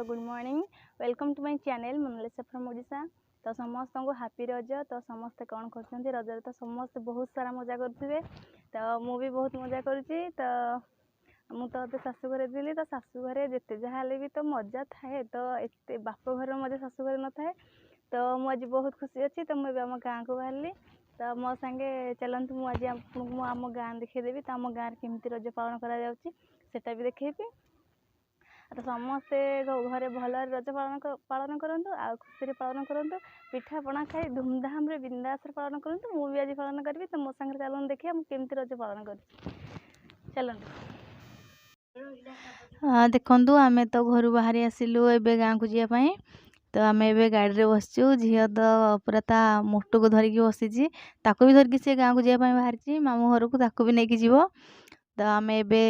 ତ good morning, welcome to my channel Monalisa from Odisha. ତ ସମସ୍ତଙ୍କୁ ହାପି ରଜ। ତ ସମସ୍ତେ କ'ଣ କରୁଛନ୍ତି ରଜରେ? ତ ସମସ୍ତେ ବହୁତ ସାରା ମଜା କରୁଥିବେ, ତ ମୁଁ ବି ବହୁତ ମଜା କରୁଛି। ତ ମୁଁ ତ ଏବେ ଶାଶୁଘରେ ଥିଲି। ତ ଶାଶୁଘରେ ଯେତେ ଯାହା ହେଲେ ବି ତ ମଜା ଥାଏ, ତ ଏତେ ବାପ ଘରର ମଜା ଶାଶୁଘରେ ନଥାଏ। ତ ମୁଁ ଆଜି ବହୁତ ଖୁସି ଅଛି। ତ ମୁଁ ଏବେ ଆମ ଗାଁକୁ ବାହାରିଲି, ତ ମୋ ସାଙ୍ଗେ ଚାଲନ୍ତୁ। ମୁଁ ଆଜି ଆପଣଙ୍କୁ ମୁଁ ଆମ ଗାଁ ଦେଖେଇଦେବି। ତ ଆମ ଗାଁରେ କେମିତି ରଜ ପାଳନ କରାଯାଉଛି, ସେଟା ବି ଦେଖେଇବି। ତ ସମସ୍ତେ ଘରେ ଭଲରେ ରଜ ପାଳନ କରନ୍ତୁ ଆଉ ଖୁସିରେ ପାଳନ କରନ୍ତୁ, ପିଠାପଣା ଖାଇ ଧୁମଧାମରେ ବିନ୍ଦାସରେ ପାଳନ କରନ୍ତୁ। ମୁଁ ବି ଆଜି ପାଳନ କରିବି, ତ ମୋ ସାଙ୍ଗରେ ଚାଲନ୍ତୁ, ଦେଖିବା ମୁଁ କେମିତି ରଜ ପାଳନ କରୁଛି। ଚାଲନ୍ତୁ। ଦେଖନ୍ତୁ, ଆମେ ତ ଘରୁ ବାହାରି ଆସିଲୁ ଏବେ ଗାଁକୁ ଯିବା ପାଇଁ। ତ ଆମେ ଏବେ ଗାଡ଼ିରେ ବସିଛୁ। ଝିଅ ତ ପୁରା ତା ମୋଟୁକୁ ଧରିକି ବସିଛି, ତାକୁ ବି ଧରିକି ସେ ଗାଁକୁ ଯିବା ପାଇଁ ବାହାରିଛି ମାମୁଁ ଘରକୁ, ତାକୁ ବି ନେଇକି ଯିବ। ତ ଆମେ ଏବେ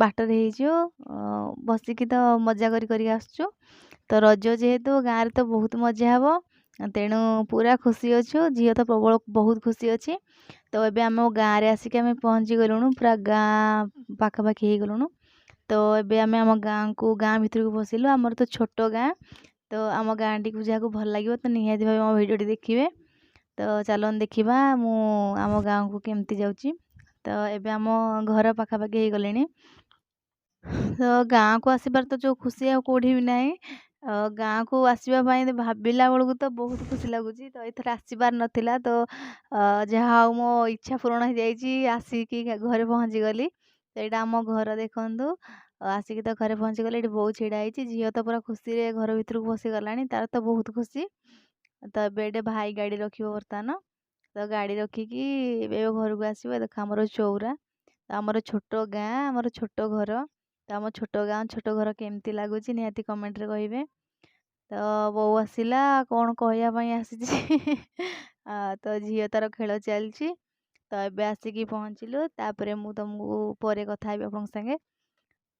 ବାଟରେ ହେଇଛୁ ବସିକି, ତ ମଜା କରି କରିକି ଆସୁଛୁ। ତ ରଜ ଯେହେତୁ ଗାଁରେ ତ ବହୁତ ମଜା ହେବ, ତେଣୁ ପୁରା ଖୁସି ଅଛୁ। ଝିଅ ତ ପ୍ରବଳ ବହୁତ ଖୁସି ଅଛି। ତ ଏବେ ଆମ ଗାଁରେ ଆସିକି ଆମେ ପହଞ୍ଚି ଗଲୁଣୁ, ପୁରା ଗାଁ ପାଖାପାଖି ହେଇଗଲୁଣୁ। ତ ଏବେ ଆମେ ଆମ ଗାଁକୁ, ଗାଁ ଭିତରକୁ ପଶିଲୁ। ଆମର ତ ଛୋଟ ଗାଁ। ତ ଆମ ଗାଁଟିକୁ ଯାହାକୁ ଭଲ ଲାଗିବ, ତ ନିହାତି ଭାବେ ମୋ ଭିଡ଼ିଓଟି ଦେଖିବେ। ତ ଚାଲନ୍ତୁ ଦେଖିବା ମୁଁ ଆମ ଗାଁକୁ କେମିତି ଯାଉଛି। ତ ଏବେ ଆମ ଘର ପାଖାପାଖି ହେଇଗଲେଣି। ତ ଗାଁକୁ ଆସିବାର ତ ଯେଉଁ ଖୁସି ଆଉ କେଉଁଠି ବି ନାହିଁ। ଗାଁକୁ ଆସିବା ପାଇଁ ଭାବିଲା ବେଳକୁ ତ ବହୁତ ଖୁସି ଲାଗୁଛି। ତ ଏଥର ଆସିବାର ନଥିଲା, ତ ଯାହା ହଉ ମୋ ଇଚ୍ଛା ପୂରଣ ହେଇଯାଇଛି, ଆସିକି ଘରେ ପହଞ୍ଚିଗଲି। ତ ଏଇଟା ଆମ ଘର ଦେଖନ୍ତୁ। ଆସିକି ତ ଘରେ ପହଞ୍ଚିଗଲି। ଏଠି ବୋଉ ଛିଡ଼ା ହେଇଛି। ଝିଅ ତ ପୁରା ଖୁସିରେ ଘର ଭିତରକୁ ପଶିଗଲାଣି, ତାର ତ ବହୁତ ଖୁସି। ତ ଏବେ ଏଠି ଭାଇ ଗାଡ଼ି ରଖିବ ବର୍ତ୍ତମାନ। ତ ଗାଡ଼ି ରଖିକି ଏବେ ଘରକୁ ଆସିବ। ଦେଖ, ଆମର ଚଉରା। ତ ଆମର ଛୋଟ ଗାଁ, ଆମର ଛୋଟ ଘର। ତ ଆମ ଛୋଟ ଗାଁ ଛୋଟ ଘର କେମିତି ଲାଗୁଛି, ନିହାତି କମେଣ୍ଟରେ କହିବେ। ତ ବୋଉ ଆସିଲା, କ'ଣ କହିବା ପାଇଁ ଆସିଛି। ତ ଝିଅ ତାର ଖେଳ ଚାଲିଛି। ତ ଏବେ ଆସିକି ପହଞ୍ଚିଲୁ। ତାପରେ ମୁଁ ତୁମକୁ ପରେ କଥା ହେବି ଆପଣଙ୍କ ସାଙ୍ଗେ।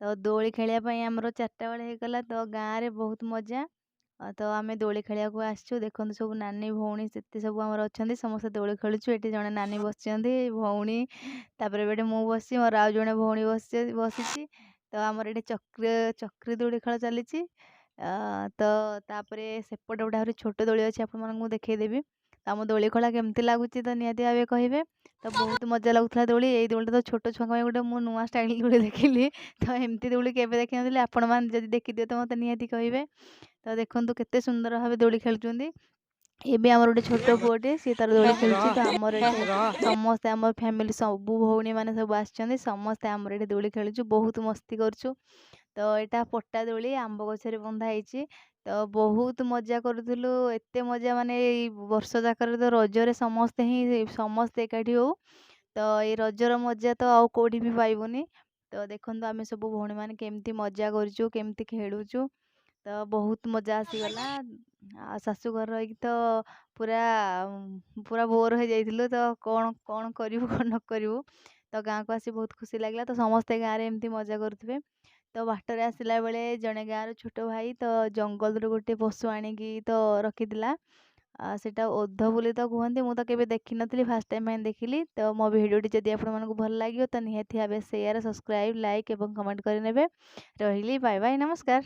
ତ ଦୋଳି ଖେଳିବା ପାଇଁ ଆମର 4ଟା ବେଳେ ହେଇଗଲା। ତ ଗାଁରେ ବହୁତ ମଜା। ତ ଆମେ ଦୋଳି ଖେଳିବାକୁ ଆସିଛୁ। ଦେଖନ୍ତୁ, ସବୁ ନାନୀ ଭଉଣୀ ଯେତେ ସବୁ ଆମର ଅଛନ୍ତି, ସମସ୍ତେ ଦୋଳି ଖେଳୁଛୁ। ଏଠି ଜଣେ ନାନୀ ବସିଛନ୍ତି, ଭଉଣୀ, ତାପରେ ଏବେ ଏଠି ମୁଁ ବସିଛି, ମୋର ଆଉ ଜଣେ ଭଉଣୀ ବସିଛି। ତ ଆମର ଏଠି ଚକ୍ରି ଦୋଳି ଖେଳ ଚାଲିଛି। ତ ତାପରେ ସେପଟେ ଗୋଟେ ଆହୁରି ଛୋଟ ଦୋଳି ଅଛି, ଆପଣମାନଙ୍କୁ ମୁଁ ଦେଖେଇଦେବି। ତ ଆମ ଦୋଳି ଖେଳ କେମିତି ଲାଗୁଛି, ତ ନିହାତି ଭାବେ କହିବେ। ତ ବହୁତ ମଜା ଲାଗୁଥିଲା ଦୋଳି। ଏଇ ଦୋଳିଟା ତ ଛୋଟ ଛୁଆଙ୍କ ପାଇଁ ଗୋଟେ ମୁଁ ନୂଆ ଷ୍ଟାଇଲ୍ ଦୋଳି ଦେଖିଲି। ତ ଏମିତି ଦୋଳି କେବେ ଦେଖିନଥିଲି। ଆପଣମାନେ ଯଦି ଦେଖିଥିବେ, ତ ମୋତେ ନିହାତି କହିବେ। ତ ଦେଖନ୍ତୁ, କେତେ ସୁନ୍ଦର ଭାବେ ଦୋଳି ଖେଳୁଛନ୍ତି। ଏବେ ଆମର ଗୋଟେ ଛୋଟ ପୁଅଟେ, ସିଏ ତାର ଦୋଳି ଖେଳୁଛି। ତ ଆମର ଏଠି ସମସ୍ତେ, ଆମର ଫ୍ୟାମିଲି ସବୁ ଭଉଣୀମାନେ ସବୁ ଆସିଛନ୍ତି। ସମସ୍ତେ ଆମର ଏଠି ଦୋଳି ଖେଳୁଛୁ, ବହୁତ ମସ୍ତି କରୁଛୁ। ତ ଏଇଟା ପଟା ଦୋଳି, ଆମ୍ବ ଗଛରେ ବନ୍ଧା ହେଇଛି। ତ ବହୁତ ମଜା କରୁଥିଲୁ, ଏତେ ମଜା ମାନେ ଏଇ ବର୍ଷ ଯାକରେ ତ ରଜରେ ସମସ୍ତେ ହିଁ ସମସ୍ତେ ଏକାଠି ହଉ। ତ ଏଇ ରଜର ମଜା ତ ଆଉ କେଉଁଠି ବି ପାଇବୁନି। ତ ଦେଖନ୍ତୁ, ଆମେ ସବୁ ଭଉଣୀମାନେ କେମିତି ମଜା କରୁଛୁ, କେମିତି ଖେଳୁଛୁ। ତ ବହୁତ ମଜା ଆସିଗଲା। ଆଉ ଶାଶୁଘର ରହିକି ତ ପୁରା ପୁରା ବୋର୍ ହେଇଯାଇଥିଲୁ। ତ କ'ଣ କ'ଣ କରିବୁ, କ'ଣ ନ କରିବୁ। ତ ଗାଁକୁ ଆସି ବହୁତ ଖୁସି ଲାଗିଲା। ତ ସମସ୍ତେ ଗାଁରେ ଏମିତି ମଜା କରୁଥିବେ। ତ ବାଟରେ ଆସିଲା ବେଳେ ଜଣେ ଗାଁର ଛୋଟ ଭାଇ ତ ଜଙ୍ଗଲରୁ ଗୋଟେ ପଶୁ ଆଣିକି ତ ରଖିଥିଲା। ସେଇଟା ଓଧ ବୋଲି ତ କୁହନ୍ତି। ମୁଁ ତ କେବେ ଦେଖିନଥିଲି, ଫାର୍ଷ୍ଟ ଟାଇମ୍ ପାଇଁ ଦେଖିଲି। ତ ମୋ ଭିଡ଼ିଓଟି ଯଦି ଆପଣମାନଙ୍କୁ ଭଲ ଲାଗିବ, ତ ନିହାତି ଭାବେ ସେୟାର, ସବସ୍କ୍ରାଇବ୍, ଲାଇକ୍ ଏବଂ କମେଣ୍ଟ କରିନେବେ। ରହିଲି, ବାଏ ବାଏ, ନମସ୍କାର।